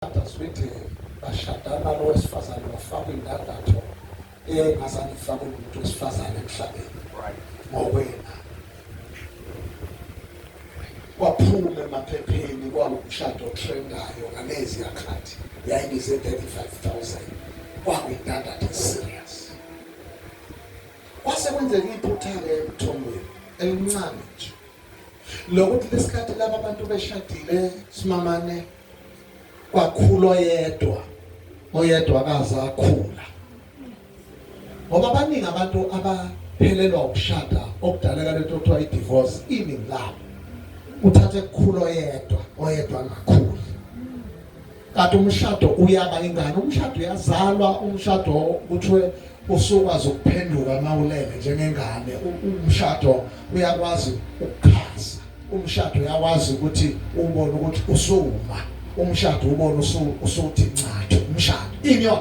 Zwide bashadana lo wesifazane wafakwa indandatho eyayingazange ifakwe umuntu wesifazane emhlabeni ngokwena kwaphuma emaphepheni kwawumshado otrendayo ngalezi yakhathi yayibize 35000 kwakuyindandatho serious. Kwase kwenzeka iphutha-ke emthongweni elincane nje lokuthi lesikhathi laba bantu beshadile simamane kwakhula oyedwa, oyedwa akaze akhula, ngoba abaningi abantu abaphelelwa ukushada okudaleka lento okuthiwa i-divorce, iningi labo uthathe kukhula oyedwa, oyedwa angakhuli. Kanti umshado uyaba ingane, umshado uyazalwa, umshado kuthiwe usukwazi ukuphenduka uma ulele njengengane, umshado uyakwazi ukukhasa, umshado uyakwazi ukuthi ubone ukuthi usuma, umshado ubone usuthi ncathu, umshado ini yona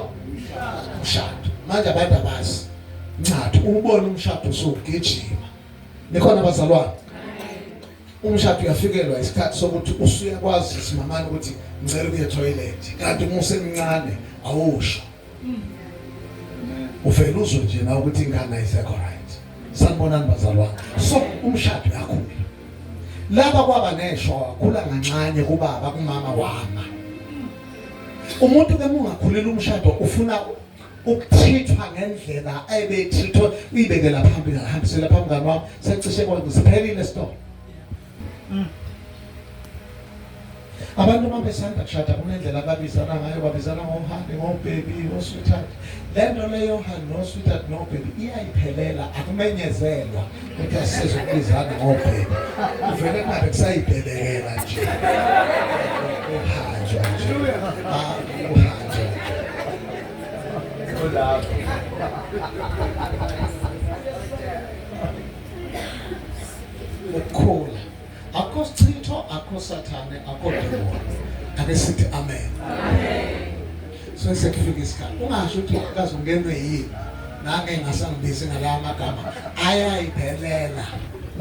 umshado. Manje abantu abazi ncathu, ubone umshado usugijima. Nikhona bazalwane? Umshado uyafikelwa isikhathi sokuthi usuyakwazi simamane ukuthi ngicela ukuya toilet, kanti uma usemncane awusho, uvela uzwe nje nawe ukuthi ingane ayisekho right. Sanibonani bazalwane. So umshado uyakhula, laba kwaba neshwa, wakhula kancane kubaba, kumama wama. Umuntu ke mungakhulela umshado ufuna ukuthithwa ngendlela ebethithwa, uyibekela phambili, ahambisela phambi ngani wami, secishe kwasiphelile stop. Abantu uma besanda kushada kunendlela ababizana ngayo, babizana ngohani, ngobaby, osweetheart. Le nto leyo honey no-sweetheart no-baby iyayiphelela, akumenyezelwa ukuthi asizokubizana ngobaby, uvele kungabe kusayibhebekela nje, kuhanjwa nje, kuhanjwa nje. Ukukhula akho sichitho, akho sathane, akho demon. Ake sithi amen. Amen. So sekufika isikhathi ungasho ukuthi kaze ungenwe yini nange ngasangibizi ngalawa magama, ayayiphelela,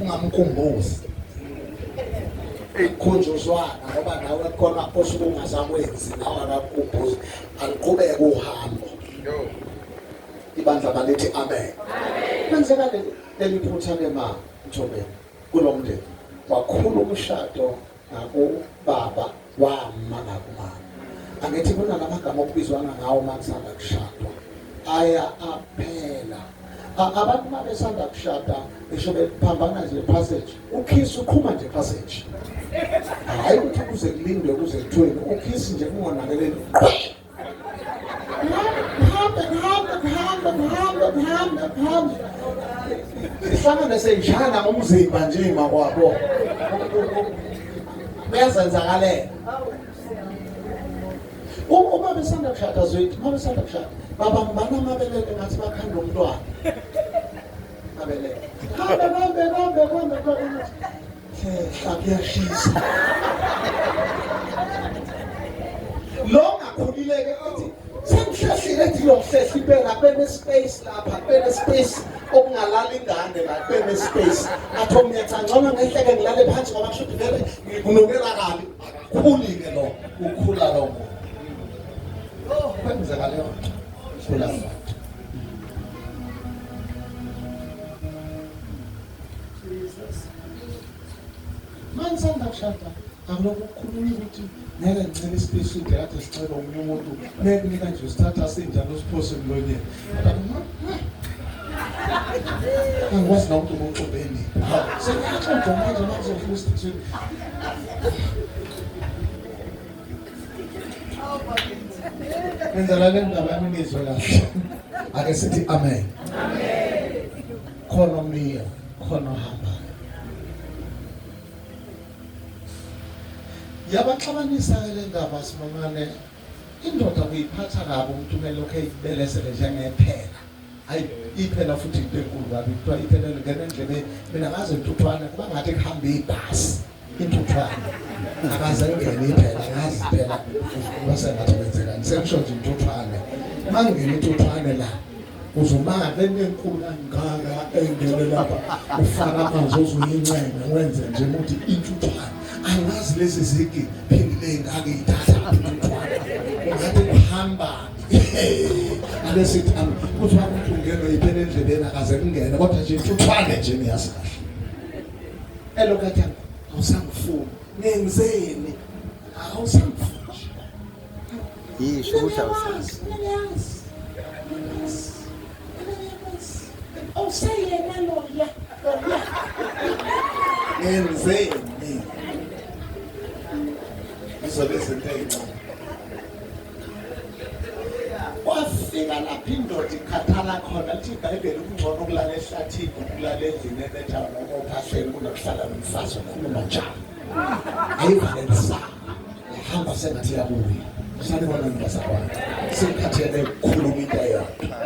ungamkhumbuzi khunjuzwana ngoba nawe khona osuke ungasakwenzi, nawe akakukhumbuzi, aliqhubeke uhambo. Ibandla balithi amen. Kwenzeka leli phutha ke ma Mthombeni kulo mndeni, wakhula umshado ngakubaba, wama ngakumama. Angithi kunalamagama okubizwana ngawo uma kusanda kushadwa, aya aphela. Abantu uma besanda kushada ngisho bephambana nje passage, ukhisi uqhuma nje passage, hhayi ukuthi kuze kulindwe kuze kuthiweni, ukhisi nje kungonakeleni, kuhambe kuhambe kuhambe kuhambe kuhambe kuhambe, sihlangane seyishana ngomzimba nje makwabo, kuyazenzakalela. Uma besanda kushada zwethu, uma besanda kushada babambana amabelele ngathi bakhanda umntwana, mabelele, hambe hambe hambe hambe hambe, hlehla, kuyashisa. Lo ngakhulileke ethi sengihlehlile, ethi lo kuhlehla impela, kube ne-space lapha, kube ne-space okungalala ingane la, kube ne-space. Athi omunye cha, ngcono ngehleke ngilale phansi ngoba kusho ukuthi vele ngikunukela kabi. Akakhuli-ke lo, ukhula lo muntu. Kwenzeka leyo nto, ukhula lo muntu. Manisanda kushada akulokhu kukhulunywa ukuthi ngeke ngicela isipisude kade sicela omunye umuntu mekunika nje usithatha sinjalo usiphose emlonyeni. Angikwazi nokuthi ubuxubeni. Sekuyaxoxwa manje makuzofika isithini. Ngenzela le ndaba yami nizwe kahle. Ake sithi amen. Amen. Khona omiyo, khona ohambayo. Yabaxabanisa-ke le ndaba simamane, indoda kuyiphatha kabi umuntu uma elokhu eyibelesele njengephela. Hayi, iphela futhi into enkulu kabi, kuthiwa iphela lingena endlebeni. Mina ngazi intuthwane kuba ngathi kuhamba ibhasi, intuthwane akaze ngene iphela, ngazi phela kuba sengathi kwenzekani, sengisho nje intuthwane. Uma ngingena intuthwane la uzomanga lento enkulu kangaka engene lapha, ufaka amanzi ozuyincenge wenze nje ukuthi intuthwane, angazi lezi zigi phindile ngake ithatha intuthwane. Ungathi kuhamba ake sithi kuthiwa umuntu ungenwe iphele endlebeni akaze kungene kodwa nje intuthwane nje niyazi kahle. Elokhu athi awusangifuni ngenzeni awusangifuni Yisho ukuthi awusazi. Awuseyena loya loya. Ngenzeni? Izobe izinto ezincane. Kwafika lapho indoda ikhathala khona lithi iBhayibheli kungcono ukulala ehlathini ukulala endlini enethayo noma ophahleni kunokuhlala nomfazi okhuluma njalo. Ayivalelisa. Hamba sengathi iyabuya. Sanibona bazalwane. Sikhathele ukukhuluma into eyodwa.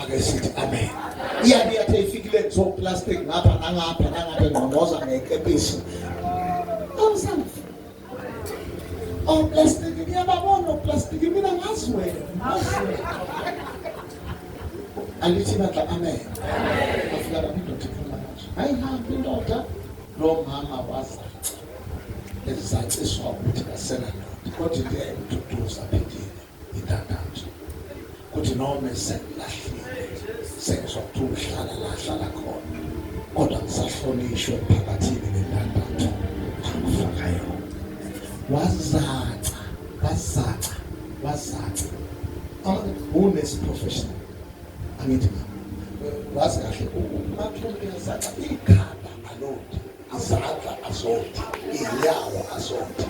Ake sithi amen. Iyabe yathi ifikile kuthiwa plastic ngapha nangapha nangapha ngqongqoza ngekepisi. Awusamfi. Oh plastic ngiyababona plastic mina ngazi wena. Ngazi wena. Angithi bandla amen. Afika lapho indoda ikhuluma kanje. Ayihambi indoda lo mama wazaca. Ezaciswa ukuthi kasenandoda kodwa into eyayimduduza phindile indandatho kuthi noma esengilahlile sengizwa kuthiwa uhlala la ahlala khona kodwa ngisahlonishwe emphakathini ngendandatho angifaka yona wazaca wazaca wazaca unesi-professional angithi wazi kahle umathumbu uyazaca ikhanda alodi Izandla azonti, izinyawo azonti.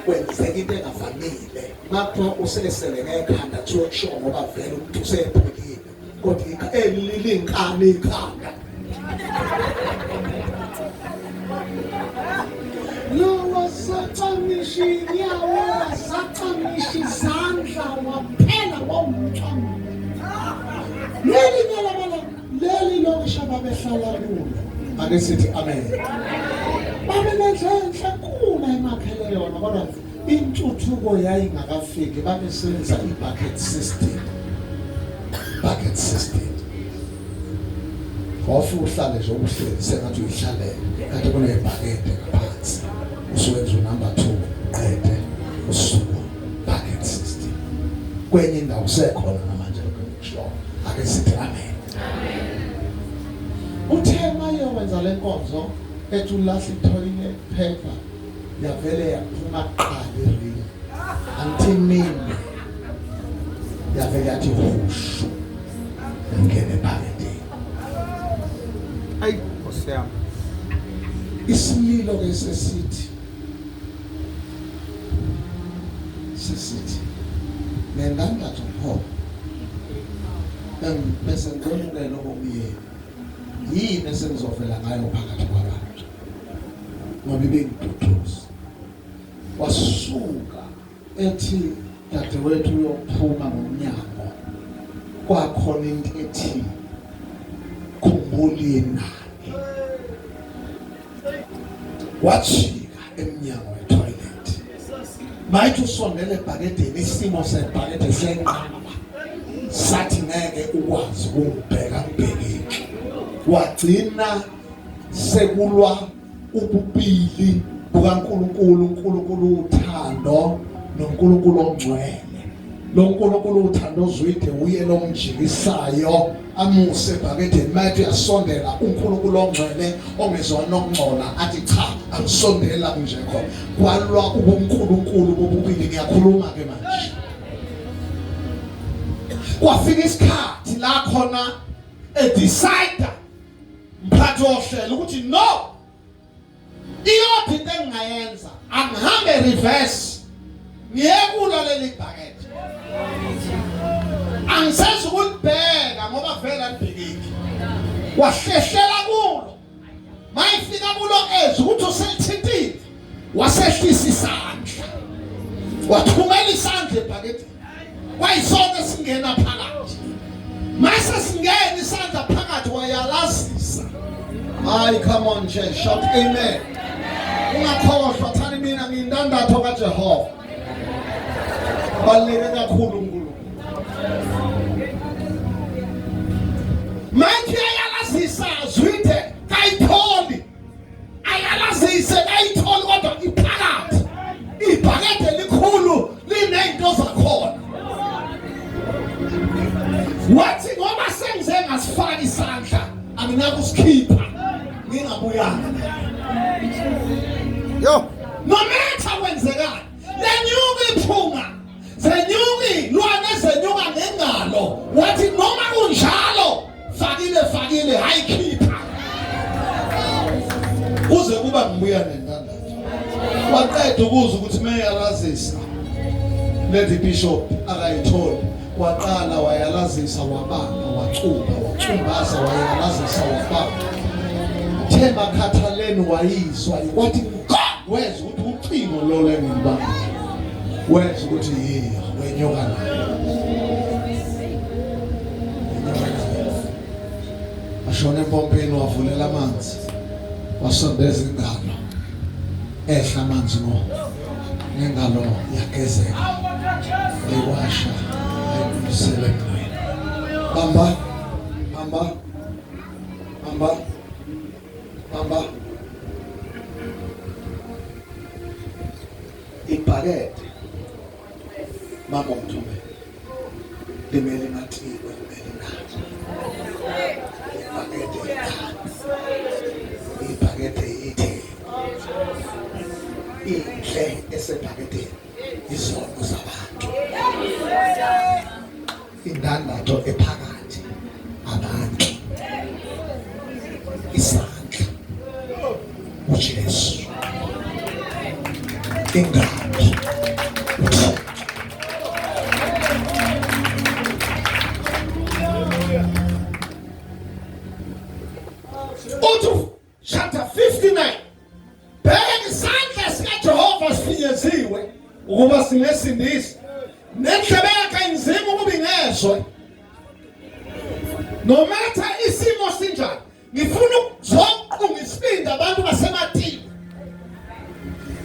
Kwenzeka into engavamile. Makuthiwa usesele ngekhanda kuthiwa kusho ngoba vele umuntu usephelile. Kodwa elinkani ikhanda. Lo wasacamisha inyawo, wasacamisha izandla, waphela wawumcamo. Leli nyala Leli lokusha babehlala kulo. Ake sithi amen. Babenendlu enhle enkulu emakhele yona kodwa intuthuko yayingakafiki babesebenzisa i-bucket system. Bucket system. Wawufika uhlale nje uhleli sengathi uyihlalele kanti kunebhakede ngaphansi. Usuwenza unumber 2 qede usuku bucket system. Kwenye indawo sekhona namanje lokho engikushoyo. Ake sithi amen. Uthe mayewenza le nkonzo ethi ulahla ithoyilet paper yavele yaphuma kuqala iring. Angithi mini yavele yathi hushu yangena ephaketheni. Ayi Nkosi yami. Isimilo ke sesithi sesithi ngendandatho pho bese ngikwemukela okomyeni yini esengizovela ngayo phakathi kwabantu ngoba ibingiduduza wasuka ethi dadewethu uyophuma ngomnyango kwakhona into ethi khumbula inani wajika emnyango wetoilet mayithi usondele ebhakedeni isimo sebhakede senqaba sathi ngeke ukwazi ukungibheka ngibhekeke wagcina sekulwa ububili bukaNkulunkulu uNkulunkulu uthando noNkulunkulu ongcwele lo nkulunkulu uthando ozwide uye lomjikisayo amuse ebhakedeni mayethi uyasondela uNkulunkulu ongcwele ongezwani nokungcola athi cha angisondela kunje khona kwalwa ubunkulunkulu bobubili ngiyakhuluma ke manje kwafika isikhathi la khona edecide mphathi wohlelo ukuthi no iyodwa into engingayenza angihambe reverse ngiye kulo leli bhakede angisezi ukulibheka ngoba vele alibhekeki wahlehlela kulo mayifika kulo ezwe ukuthi uselithintile wasehlisa isandla wathumela isandla ebhakedeni kwayisona esingena phakathi mase singena isandla phakathi wayalazisa hayi come on church shout amen ungakhohlwa thani mina ngiyindandatho kaJehova baluleke kakhulu uNkulunkulu manje uyayalazisa zwide kayitholi ayalazise kayitholi kodwa iphakathi ibhakede elikhulu linezinto zakhona. mina kusikhipha ngingabuyanga. Yo. Nometha kwenzekani? Lenyuka iphunga. Zenyuki lwane zenyuka ngengalo. Wathi noma kunjalo fakile fakile hayi khipha. Kuze kuba ngibuya nendandatho. Waqeda ukuzwa ukuthi meyalazisa Lady Bishop akayitholi waqala wayalazisa wabamba wacupha wacumbaza wayalazisa wabamba Themba khathaleni wayizwa wathi wezwa ukuthi ucingo lolo engilibamba wezwa ukuthi yiya wenyoka nayo washona empompeni wavulela amanzi wasondeza ingalo ehla amanzi ngo ngengalo yagezeka ayiwasha ayibuyisela emnweni bamba bamba bamba bamba ibhakede mama umthume limele imatiko limele inani ibhakede inani ibhakede ithe inhle esebhakedeni izono zabantu indandatho ephakathi abantu isandla uJesu ingalo uthi chapter 59 bheka isandla sikaJehova sifinyeziwe ukuba singesindise nendlebe yakhe inzima ukuba ingezwe no matter isimo sinjani ngifuna ukuzoqunga isibindi abantu basematini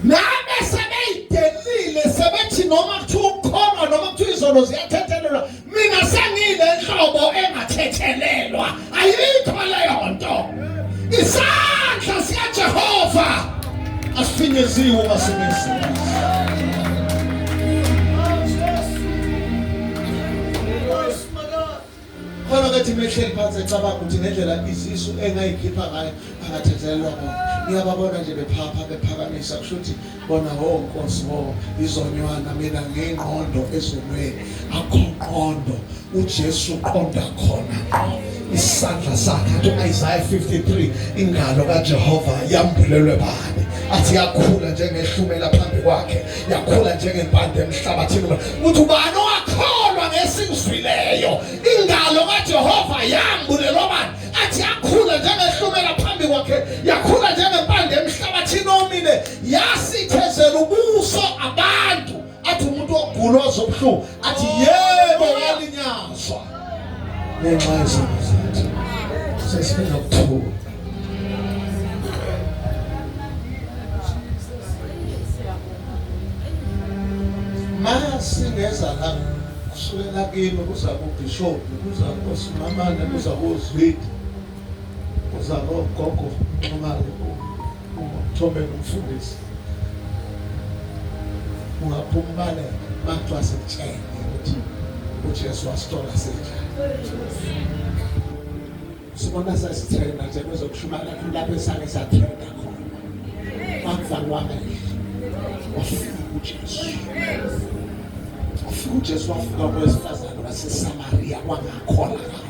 nabe sebeyidelile sebethi noma kuthiwa ukukholwa noma kuthiwa izono ziyathethelelwa mina sengile nhlobo engathethelelwa ayikho leyo nto isandla sikaJehova asifinyeziwe uma sinesindisa khona kethi mehleli phansi ecabanga ukuthi ngendlela izisu engayikhipha ngayo angathethelelwa bona ngiyababona nje bephapha bephakamisa kusho ukuthi bona ho oh, nkosi ho oh, izonywana mina ngengqondo ezonweni akho nqondo uJesu uqonda khona isandla sakhe athi uIsaiah 53 ingalo kaJehova yambulelwe bani athi yakhula njengehlumela phambi kwakhe yakhula njengempande emhlabathini uthi ubani owakholwa ngesikuzwileyo ingalo kaJehova yambulelwa bani athi yakhula njengehlumela phambi kwakhe yakhula njengempande emhlabathini omile yasithezela ubuso abantu athi umuntu ogula ozobuhlungu athi yebo walinyazwa ngenxa yezono zethu sesifuna ukuthula masingeza la kusukela kimi kuza kubhishobhi kuza kosimamane kuza kozwidi kuza kogogo nxumalo umthombe nomfundisi ungaphuma ubaleke makuthiwa sikutshele ukuthi uJesu wasithola sinjani sibona sasithenda nje kwezokushumayela lapho esake sathenda khona kwakuvalwa amehlo wafika uJesu wafika uJesu wafika kowesifazane waseSamariya kwangakholakala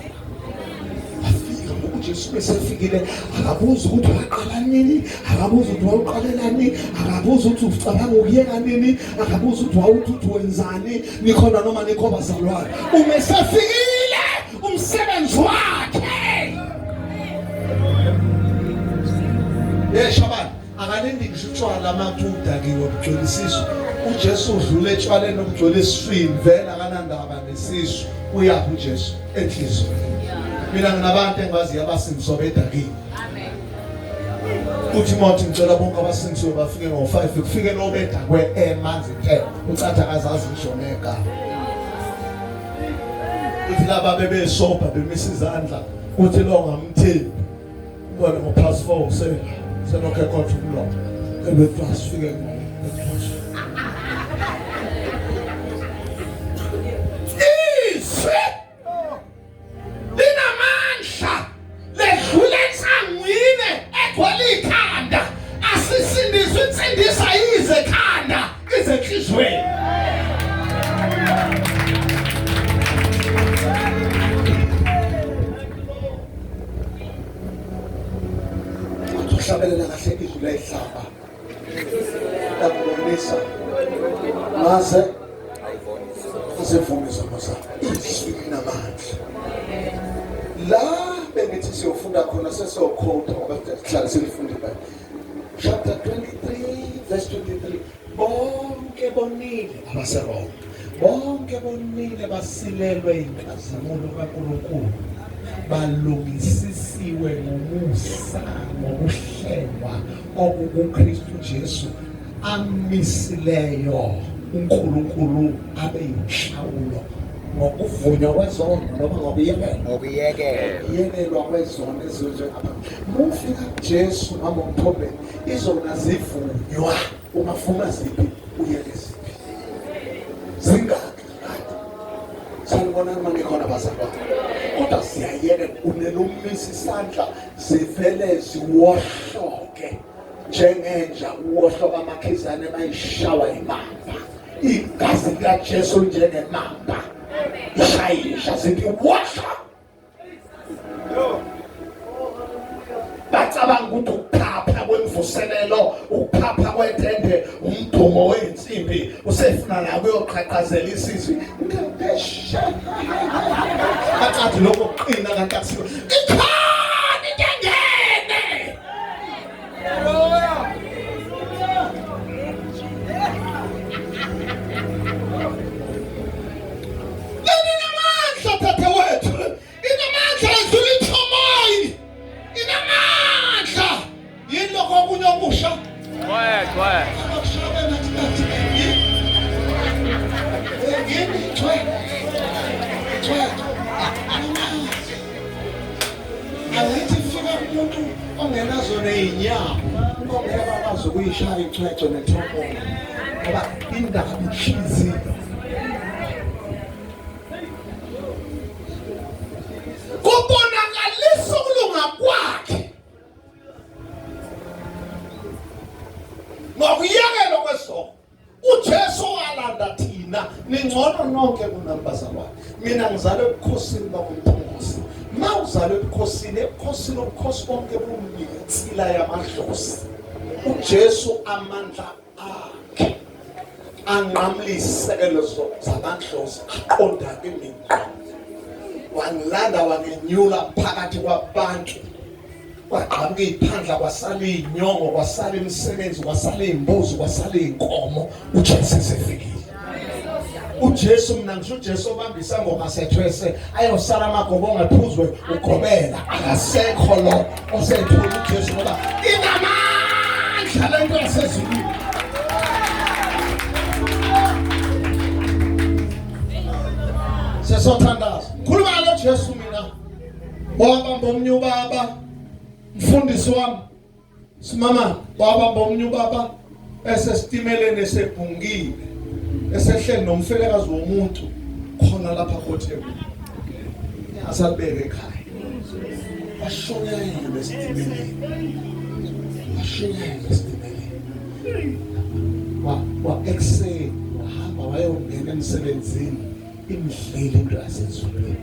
wafika ngoba uJesu besefikile akabuzi ukuthi waqala nini akabuzi ukuthi wawuqalela nini akabuzi ukuthi ucabanga ukuyeka nini akabuzi ukuthi wawuthi uthi wenzani nikhona noma nikho bazalwane uma esefikile umsebenzi wakhe yeshabani akalindi ngisho utshwala uma udakiwe bugcwele isisu uJesu udlula etshwaleni obugcwele esiswini vele akanandaba nesisu uyaphi uJesu enhliziyweni mina nginabantu engibaziyo abasindiswa bedakiwe uthi mothi ngicela bonke abasindisiwe bafike ngo-5 kufike lo bedakwe emanzi te ucathi akazazi ngisho negama uthi laba bebesobha bemisa izandla uthi lo ngamthembi ubone ngo-past four selokhu ekhotha umlomo ebethiwa sifike izwi linamandla ledlula Azivume izono zabo. Izwi linamandla. La bengithi siyofunda khona sesiyokhotha ngoba sihlale silifunda iBhayibheli. Chapter 23 verse 23. Bonke bonile abaseRoma. Bonke bonile basilelwe inkazimulo kaNkulunkulu. Balungisisiwe ngomusa ngokuhlengwa okukuKristu Jesu amisileyo uNkulunkulu abe yinhlawulo ngokuvunywa kwezono noma ngokuyekelwa ngokuyekelwa kwezono ezenziwe ngaphambi mufika kuJesu mama umthombeni izona zivunywa ungavuma ziphi uyeke ziphi zingaki kade sanibonani uma nikhona bazalwane kodwa siyayeke unelumisa isandla zivele ziwohloke njengenja uwohloka amakhizane mayishawa imamba igazi likaJesu njengemamba ishayisha zithi wohla bacabanga ukuthi ukuphapha kwemvuselelo ukuphapha kwetende umdumo weyinsimbi usefuna la kuyoqhaqhazela isizwe bacathi lokho kuqina kanti akusiko ikhona into engene. Inamandla dadewethu, inamandla edlula ithomoyi, inamandla. Yini lokho okunye okusha? Quiet, quiet. Abakushabe ngathi ngathi yini? Yini chwe? Chwe. Angithi fika umuntu ongenazo nezinyawo ongeke akwazi ukuyishaya icwecwe nethomolo ngoba indaba inhliziyo. Kubonakalisa ukulunga kwakhe ngokuyekelwa kwesono. uJesu walanda thina ningcono nonke kunami bazalwane mina ngizalwe ebukhosini bakumphungusi ma uzalwe ebukhosini ebukhosini ubukhosi bonke bumnike insila yamadlozi uJesu amandla akhe anqamula izisekelo zamadlozi aqonda kimi ngqo wangilanda wangenyula phakathi kwabantu kwagqamuka iy'phandla kwasala iy'nyongo kwasala imisebenzi kwasala iy'mbuzi kwasala iy'nkomo ujesu esefikile ujesu mina ngisho ujesu obamba isangoma sethwese ayosala amagobo ongaphuzwe ugobela akasekho lo osethola ujesu ngoba inamandla le nto yasezulwini sesothandaza khuluma ngalo jesu mina wabamba omunye ubaba mfundisi wami simama wabamba omunye ubaba esesitimeleni esebhungile esehleli nomfelekazi womuntu khona lapha koThekwini asalibeke ekhaya washunyayelwa esitimeleni washunyayelwa esitimeleni wa wa ekuseni wahamba wayongena emsebenzini imdlile into yasezulwini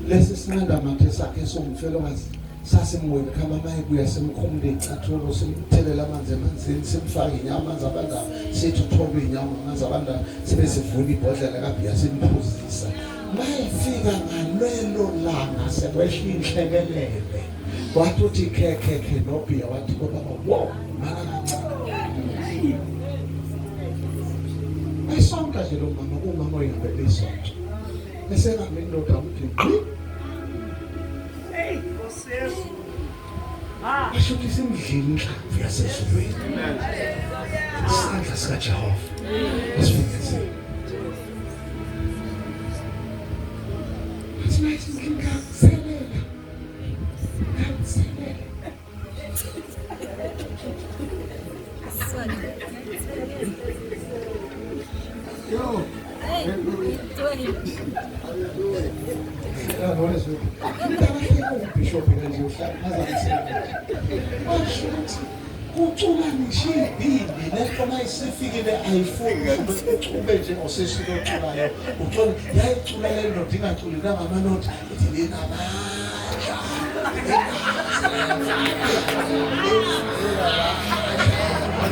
lesi sinqanda mathe sakhe somfelokazi sasimwelcome uma ebuya simkhumule icathulo simthelela amanzi emanzini simfake inyawo amanzi abandayo sithi uthobe inyawo amanzi abandayo sibe sivula ibhodlela kabhiya simphuzisa mayefika ngalelo langa sekwehla inhlekelele wathi uthi khekhekhe nobhiya wathi kobaba wo mana kancane ayisonta nje lo mama umama oyihambele isonto bese kambe indoda ukuthi gqi Hey, Nkosi Yesu. Ah. Asho ukuthi simdlile inhlamvu yasezulwini. Isandla sikaJehova esifundisile. Athi nathi ngikakuselela. Ngakuselela. Yo. Kucula ngisho ibhimbi lento uma isifikile ayifuni ucube nje ngosisi loculayo ucula yayicula le ndoda ingaculi nangamanothi ithi linamandla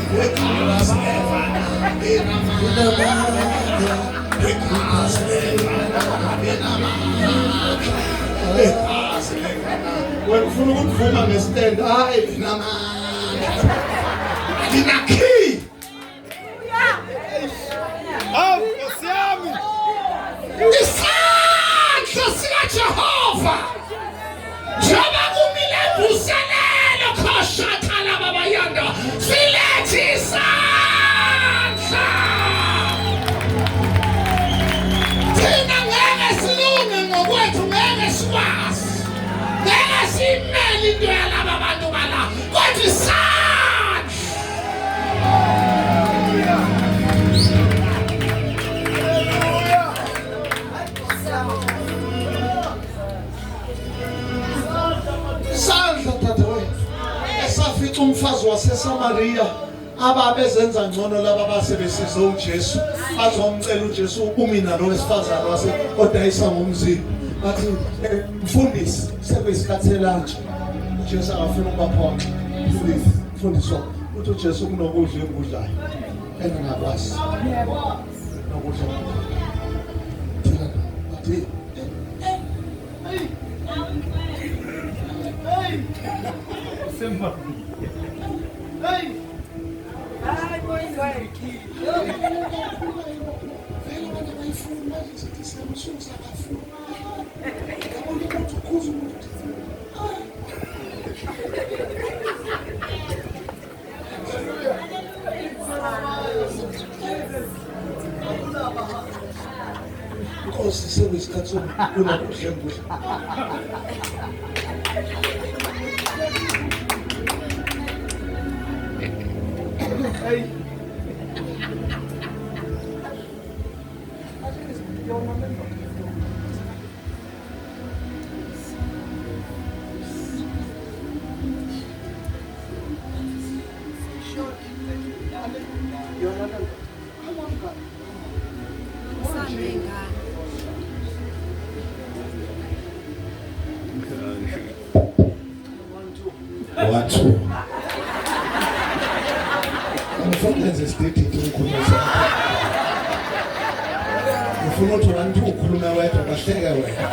Igazi linamandla. Igazi linamandla. Igazi wena ufuna ukuvuma ngestand, hayi linamandla. Linakey. Awu Nkosi yami. Isandla sikaJehova njengoba kumile mvuselelo khoshathala babayanda silethe isandla. Thina ngeke silunge ngokwethu, ngeke sikwazi, ngeke siyimele into yalaba bantu bala, kodwa isandla. Isandla dadewethu esafica umfazi waseSamaria ababezenza ngcono laba basebesize uJesu, bazomcela uJesu umina lo wesifazane wase odayisa ngomzimba, bathi mfundisi sekuyisikhathi selantshi. uJesu akafuna ukubaphoxa. Mfundisi, mfundisi uthi uJesu kunokudla engudlayo engingakwazi nokudla. Thina bathi vele abantu abayifuni manje, sithi siyamsusa akafuni. Yabona ukuthi ukhuza umuntu. Nkosi, sekuyisikhathi kunokudla engudla. One, two. Angifuni ukwenza isidididi ngikhulume sakho. Ngifuna ukuthi one two ukhulume wedwa bahleke wena.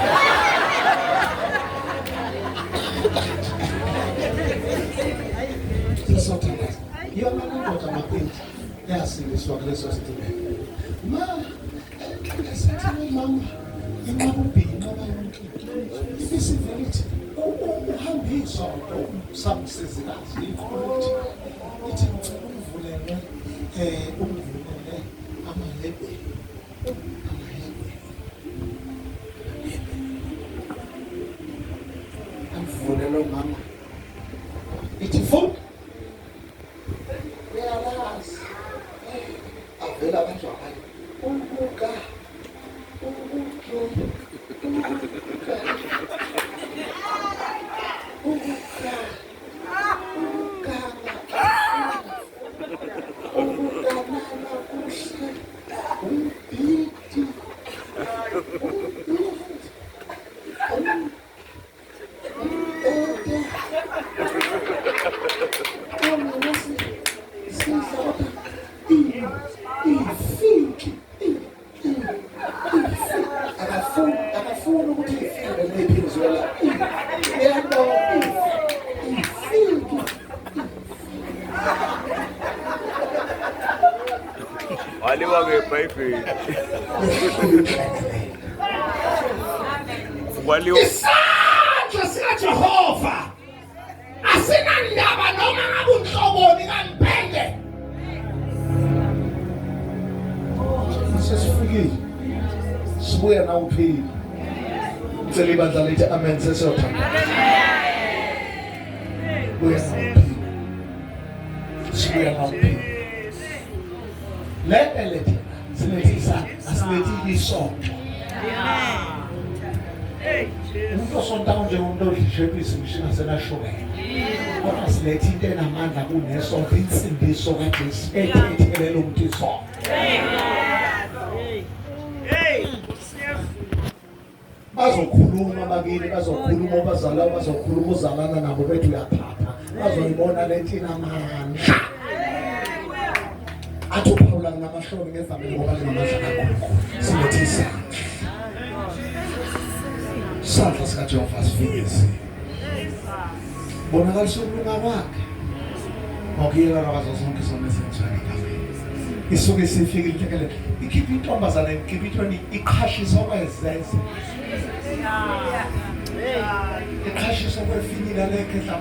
Sesothandaza. Yona le ndoda makwethu yasindiswa kuleso sitimela. Ma esithi mama inqaba ubhiki, inqaba yonke into. Ibisivele ithi uhamba isonto samsizikazi ikhona ithi ngicela ungivulele ungivulele amahebhe amahebhe amvulele umama, ithi funda uyalazi, avela abantu abanye ukuka ukuke ukuka ukuka ukuganga ukuganana kuhle umbhidi umbhidi umbhede sidla kodwa ifiki akafuni akafuni ukuthi ifike leyiphinziwe la uyabona ifiki. Waliwa ngeBhayibheli. Kwaliwa Isandla sikaJehova asinandaba noma ngabe unhloboni kampende. Sesifikile, sibuya na uphile. Ngicela ibandla lithi amen, sesiyothanda. Buya na uphile, sibuya na uphile. Le le thina silethisa, asilethi isonto. Umuntu osonta njengomuntu odla ishepisi ngisho ingasenashukela, kodwa silethe into enamandla kunesonto, insindiso kaJesu ethethelela umuntu isonto. Hey, Nkosi yezulu. Bazokhuluma bakini, bazokhuluma abazala, bazokhuluma uzalana nabo bethi uyaphapha, bazoyibona lento inamandla. Athi uPawula nginamahloni ngevangeli ngoba lingamandla kaNkulunkulu. Silethe isandla. Isandla sikaJehova sifikisiwe. Bonakalisa ukulunga kwakhe. Ngokuyeka lwakazo zonke izono ezenziwa ngegameni. Isuke isifikile inhlekelele. Ikhipha intombazane ikhipha intweni iqhashisa okwezeze. Iqhashisa okwefinyila lekhehla.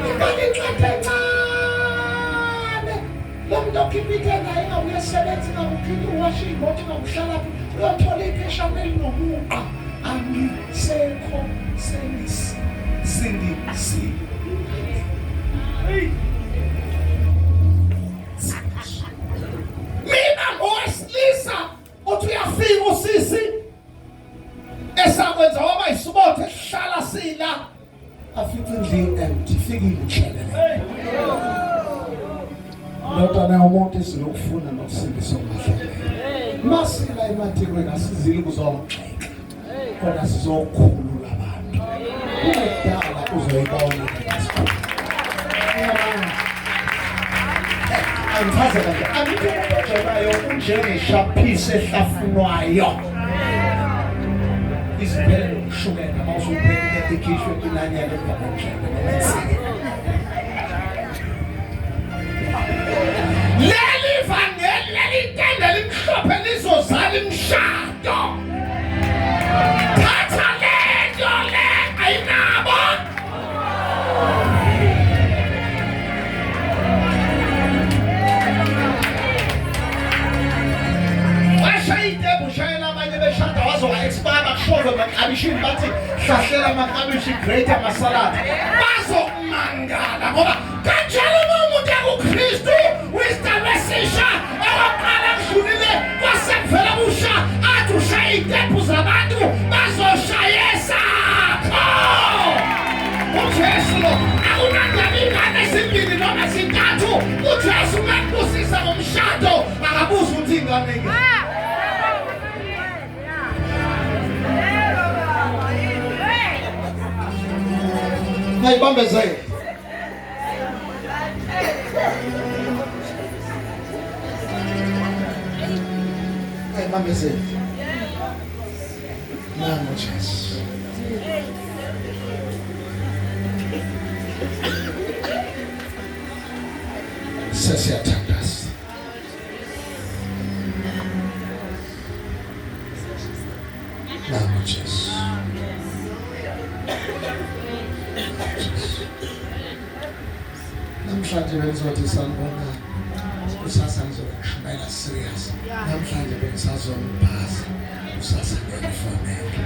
Incwadi encane lo muntu okhipha ithenda ingabe uyasebenza ingabe ukhipha uwasha iy'moto ingabe uhlalaphi uyothola ipheshana elinomugqa angisekho sengisindisiwe. Mina ngowesilisa uthi uyafika usisi esakwenza waba isibotho esihlala sila afice indlu empty ifikile inhlekelele ndodana yomuntu izilokufuna nokusindisa okulahlekileyo masila emathekweni asizile kuzogxeka kodwa sizokhulula abantu kungekudala uzoyibona lesikhulu angichaze kanje angithi umuntu ojolayo unjengeshaphisi ehlafunwayo iziphele nokushukela uma usuphelile ikhishwe inanyana emva kwendlebe noma insika leli vangeli leli tende limhlophe lizozala imishado thatha lento le ayinabo Washaya itebu ushayela abanye beshada wazoba expire bakushove emaklabishini bathi hlahlela amaklabishi great amasalad bazokumangala ngoba kanjalo uma umuntu ekuKristu wisidalwa esisha okokuqala kudlulile kwasekuvela kusha athi ushaya iy'tephu zabantu bazoshaya esakho uJesu lo akunandaba ingane ezimbili noma ezintathu uJesu makubusisa ngomshado akabuzi ukuthi ingane ingane Ngayibambezela. Ayibambezeli. Nangu Jesu. Sesiyathandaza. Nangu Jesu. Namhlanje bengizothi sanibona kusasa ngizobe ngishumayela serious. Namhlanje bengisazonibhaza kusasa ngiyakufonela.